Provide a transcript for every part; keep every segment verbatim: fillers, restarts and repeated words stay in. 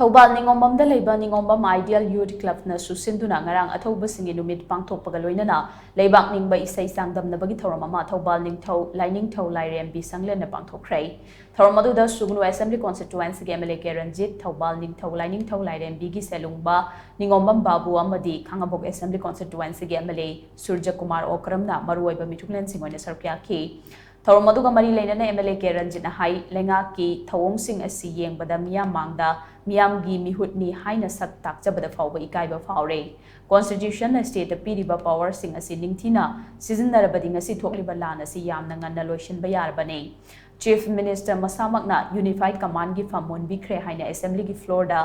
ꯊꯧꯕꯥꯜ ꯅꯤꯉꯣꯝꯕꯝꯗ ꯂꯩꯕ ꯅꯤꯉꯣꯝꯕꯝ Ideal Youth Clubꯅ ꯁꯨꯁꯤꯟꯗꯨꯅ ꯉꯔꯥꯡ ꯑꯊꯧꯕꯁꯤꯡꯒꯤ ꯅꯨꯃꯤꯠ ꯄꯥꯡꯊꯣꯛꯄꯒ ꯂꯣꯏꯅꯅ ꯂꯩꯕꯥꯛ ꯅꯤꯡꯕ ꯏꯁꯩ ꯆꯥꯡꯗꯝꯅꯕꯒꯤ ꯊꯧꯔꯝ ꯑꯃ ꯊꯧꯕꯥꯜ ꯅꯤꯡꯊꯧ ꯂꯥꯏꯅꯤꯡꯊꯧ ꯂꯥꯏꯔꯦꯝꯕꯤ ꯁꯪꯂꯦꯟꯅ ꯄꯥꯡꯊꯣꯛꯈ꯭ꯔꯦ꯫ ꯊꯧꯔꯝ ꯑꯗꯨꯗ ꯁꯨꯒꯅꯨ Assembly Constituencyꯒꯤ MLA ꯀꯦ ꯔꯟꯖꯤꯠ, ꯊꯧꯕꯥꯜ ꯅꯤꯡꯊꯧ ꯂꯥꯏꯅꯤꯡꯊꯧ ꯂꯥꯏꯔꯦꯝꯕꯤꯒꯤ ꯁꯦꯂꯨꯡꯕ ꯅꯤꯉꯣꯝꯕꯝ ꯕꯥꯕꯨ ꯑꯃꯗꯤ ꯈꯥꯉꯕꯣꯛ Assembly Constituencyꯒꯤ MLA ꯁꯨꯔꯖꯀꯨꯃꯥꯔ ꯑꯣꯀ꯭ꯔꯝꯅ ꯃꯔꯨꯑꯣꯏꯕ ꯃꯤꯊꯨꯡꯂꯦꯟꯁꯤꯡ ꯑꯣꯏꯅ ꯁꯔꯨꯛ ꯌꯥꯈꯤ꯫ ꯊꯧꯔꯝ ꯑꯗꯨꯒ ꯃꯔꯤ ꯂꯩꯅꯅ MLA ꯀꯦ ꯔꯟꯖꯤꯠꯅ ꯍꯥꯏ, ꯂꯩꯉꯥꯛꯀꯤ ꯊꯧꯑꯣꯡꯁꯤꯡ ꯑꯁꯤ ꯌꯦꯡꯕꯗ ꯃꯤꯌꯥꯝ ꯃꯥꯡꯗ ꯃꯤꯌꯥꯝꯒꯤ ꯃꯤꯍꯨꯠꯅꯤ ꯍꯥꯏꯅ ꯁꯛ ꯇꯥꯛꯆꯕꯗ ꯐꯥꯎꯕ ꯏꯀꯥꯏꯕ ꯐꯥꯎꯔꯦ꯫ Constitutionꯅ stateꯇ ꯄꯤꯔꯤꯕ powerꯁꯤꯡ ꯑꯁꯤ ꯅꯤꯡꯊꯤꯅ ꯁꯤꯖꯤꯟꯅꯔꯕꯗꯤ ꯉꯁꯤ ꯊꯣꯛꯂꯤꯕ ꯂꯥꯟ ꯑꯁꯤ ꯌꯥꯝꯅ ꯉꯟꯅ ꯂꯣꯏꯁꯤꯟꯕ ꯌꯥꯔꯕꯅꯤ꯫ Chief Minister ꯃꯁꯥꯃꯛꯅ Unified Commandꯒꯤ ꯐꯝ ꯃꯨꯟꯕꯤꯈ꯭ꯔꯦ ꯍꯥꯏꯅ Assemblyꯒꯤ floorꯗ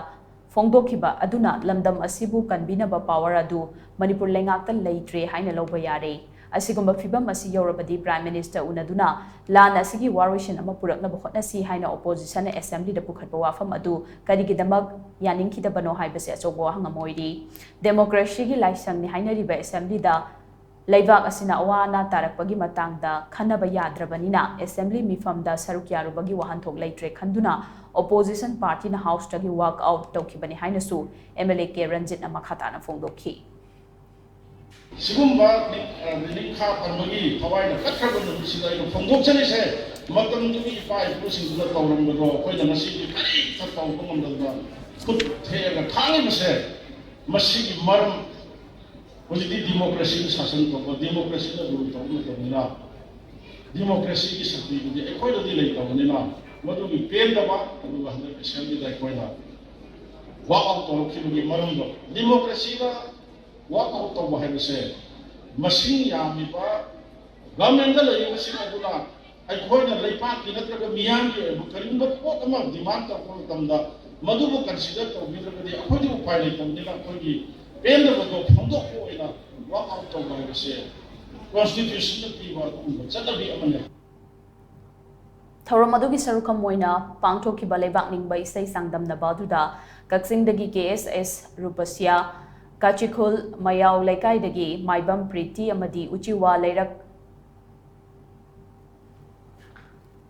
ꯐꯣꯡꯗꯣꯛꯈꯤꯕ ꯑꯗꯨꯅ ꯂꯝꯗꯝ ꯑꯁꯤꯕꯨ ꯀꯟꯕꯤꯅꯕ power ꯑꯗꯨ ꯃꯅꯤꯄꯨꯔ ꯂꯩꯉꯥꯛꯇ ꯂꯩꯇ꯭ꯔꯦ ꯍꯥꯏꯅ ꯂꯧꯕ ꯌꯥꯔꯦ꯫ ꯑꯁꯤꯒꯨꯝꯕ ꯐꯤꯚꯝ ꯑꯁꯤ ꯌꯧꯔꯕꯗꯤ Prime Minister ꯎꯅꯗꯨꯅ ꯂꯥꯟ ꯑꯁꯤꯒꯤ ꯋꯥꯔꯣꯏꯁꯤꯟ ꯑꯃ ꯄꯨꯔꯛꯅꯕ ꯍꯣꯠꯅꯁꯤ ꯍꯥꯏꯅ Oppositionꯅ Assemblyꯗ ꯄꯨꯈꯠꯄ ꯋꯥꯐꯝ ꯑꯗꯨ ꯀꯔꯤꯒꯤꯗꯃꯛ ꯌꯥꯅꯤꯡꯈꯤꯗꯕꯅꯣ ꯍꯥꯏꯕꯁꯤ ꯑꯆꯧꯕ ꯋꯥꯍꯪ ꯑꯃ ꯑꯣꯏꯔꯤ꯫ Democracyꯒꯤ ꯂꯥꯏꯁꯪꯅꯤ ꯍꯥꯏꯅꯔꯤꯕ Assemblyꯗ ꯂꯩꯕꯥꯛ ꯑꯁꯤꯅ ꯑꯋꯥ ꯑꯅꯥ ꯇꯥꯔꯛꯄꯒꯤ ꯃꯇꯥꯡꯗ ꯈꯟꯅꯕ ꯌꯥꯗ꯭ꯔꯕꯅꯤꯅ Assembly ꯃꯤꯐꯝꯗ ꯁꯔꯨꯛ ꯌꯥꯔꯨꯕꯒꯤ ꯋꯥꯍꯟꯊꯣꯛ ꯂꯩꯇ꯭ꯔꯦ ꯈꯟꯗꯨꯅ Opposition Partyꯅ Houseꯇꯒꯤ walk out ꯇꯧꯈꯤꯕꯅꯤ ꯍꯥꯏꯅꯁꯨ MLA ꯀꯦ ꯔꯟꯖꯤꯠꯅ ꯃꯈꯥ ꯇꯥꯅ ꯐꯣꯡꯗꯣꯛꯈꯤ꯫ ꯁꯤꯒꯨꯝꯕ ꯅꯤꯡ-, ꯑ, ꯅꯤꯡꯈꯥ ꯇꯝꯕꯒꯤ ꯊꯋꯥꯏꯅ ꯀꯠꯈ꯭ꯔꯕ ꯅꯨꯃꯤꯠꯁꯤꯗ ꯑꯩꯅ ꯐꯣꯡꯗꯣꯛꯆꯔꯤꯁꯦ, ꯃꯇꯝꯗꯨꯒꯤ ꯏꯄꯥ ꯏꯄꯨꯁꯤꯡꯗꯨꯅ ꯇꯧꯔꯝꯕꯗꯣ ꯑꯩꯈꯣꯏꯅ ꯉꯁꯤꯗꯤ ꯀꯔꯤꯝꯇ ꯇꯧꯕ ꯉꯝꯗꯗꯅ ꯈꯨꯠ ꯊꯦꯛꯑꯒ ꯈꯥꯡꯉꯤꯕꯁꯦ, ꯃꯁꯤꯒꯤ ꯃꯔꯝ ꯍꯧꯖꯤꯛꯇꯤ democracyꯒꯤ ꯁꯥꯁꯟ ꯇꯧꯕ, democracyꯅ rule ꯇꯧꯕ ꯃꯇꯝꯅꯤꯅ democracyꯒꯤ ꯁꯛꯇꯤꯗꯨꯗꯤ ꯑꯩꯈꯣꯏꯗꯗꯤ ꯂꯩꯇꯕꯅꯤꯅ ꯃꯗꯨꯒꯤ ꯄꯦꯟꯗꯕ, ꯑꯗꯨꯒ ꯍꯟꯗꯛ Assemblyꯗ ꯑꯩꯈꯣꯏꯅ walk out ꯇꯧꯔꯛꯈꯤꯕꯒꯤ ꯃꯔꯝꯗꯣ, democracyꯗ walk out ꯇꯧꯕ ꯍꯥꯏꯕꯁꯦ ꯃꯁꯤꯡ ꯌꯥꯝꯃꯤꯕ governmentꯗ ꯂꯩꯔꯤꯕꯁꯤꯡ ꯑꯗꯨꯅ ꯑꯩꯈꯣꯏꯅ ꯂꯩꯄꯥꯛꯀꯤ ꯅꯠꯇ꯭ꯔꯒ ꯃꯤꯌꯥꯝꯒꯤ ꯑꯣꯏꯕ ꯀꯔꯤꯒꯨꯝꯕ ꯄꯣꯠ ꯑꯃ demand ꯇꯧꯔꯛꯄ ꯃꯇꯝꯗ ꯃꯗꯨꯕꯨ consider ꯇꯧꯕꯤꯗ꯭ꯔꯒꯗꯤ ꯑꯩꯈꯣꯏꯗꯤ ꯎꯄꯥꯏ ꯂꯩꯇꯕꯅꯤꯅ ꯑꯩꯈꯣꯏꯒꯤ ꯄꯦꯟꯗꯕꯗꯣ ꯐꯣꯡꯗꯣꯛꯄ ꯑꯣꯏꯅ walk out ꯇꯧꯕ ꯍꯥꯏꯕꯁꯦ Constitutionꯅ ꯄꯤꯕ ꯑꯗꯨꯒꯨꯝꯕ ꯆꯠꯅꯕꯤ ꯑꯃꯅꯤ꯫ ꯊꯧꯔꯝ ꯑꯗꯨꯒꯤ ꯁꯔꯨꯛꯐꯝ ꯑꯣꯏꯅ ꯄꯥꯡꯊꯣꯛꯈꯤꯕ ꯂꯩꯕꯥꯛ ꯅꯤꯡꯕ ꯏꯁꯩ ꯆꯥꯡꯗꯝꯅꯕ ꯑꯗꯨꯗ ꯀꯛꯆꯤꯡꯗꯒꯤ ꯀꯦ ꯑꯦꯁ ꯑꯦꯁ ꯔꯨꯄꯁꯤꯌꯥ, ꯀꯥꯆꯤꯈꯨꯜ ꯃꯌꯥꯎ ꯂꯩꯀꯥꯏꯗꯒꯤ ꯃꯥꯏꯕꯝ ꯄ꯭ꯔꯤꯇꯤ ꯑꯃꯗꯤ ꯎꯆꯤꯋꯥ ꯂꯩꯔꯛ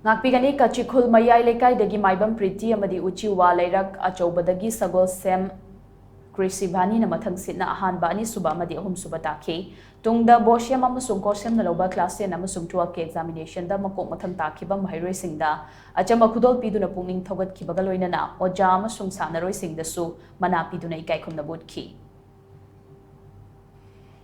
ꯉꯥꯛꯄꯤꯒꯅꯤ, ꯀꯆꯤꯈꯨꯜ ꯃꯌꯥꯏ ꯂꯩꯀꯥꯏꯗꯒꯤ ꯃꯥꯏꯕꯝ ꯄ꯭ꯔꯤꯇꯤ ꯑꯃꯗꯤ ꯎꯆꯤꯋꯥ ꯂꯩꯔꯛ ꯑꯆꯧꯕꯗꯒꯤ ꯁꯒꯣꯜꯁꯦꯝ ꯀ꯭ꯔꯤꯁꯤꯚꯥꯅꯤꯅ ꯃꯊꯪ ꯁꯤꯠꯅ ꯑꯍꯥꯟꯕ, ꯑꯅꯤꯁꯨꯕ ꯑꯃꯗꯤ ꯑꯍꯨꯝꯁꯨꯕ ꯇꯥꯈꯤ꯫ ꯇꯨꯡꯗ ꯕꯣꯁꯤꯌꯝ ꯑꯃꯁꯨꯡ ꯀꯣꯁꯤꯌꯝꯅ ꯂꯧꯕ class ten ꯑꯃꯁꯨꯡ twelve ꯀꯤ examination ꯗ ꯃꯀꯣꯛ ꯃꯊꯪ ꯇꯥꯈꯤꯕ ꯃꯍꯩꯔꯣꯏꯁꯤꯡꯗ ꯑꯆꯝꯕ ꯈꯨꯗꯣꯜ ꯄꯤꯗꯨꯅ ꯄꯨꯛꯅꯤꯡ ꯊꯧꯒꯠꯈꯤꯕꯒ ꯂꯣꯏꯅꯅ ꯑꯣꯖꯥ ꯑꯃꯁꯨꯡ ꯁꯥꯟꯅꯔꯣꯏꯁꯤꯡꯗꯁꯨ ꯃꯅꯥ ꯄꯤꯗꯨꯅ ꯏꯀꯥꯏ ꯈꯨꯝꯅꯕ ꯎꯠꯈꯤ꯫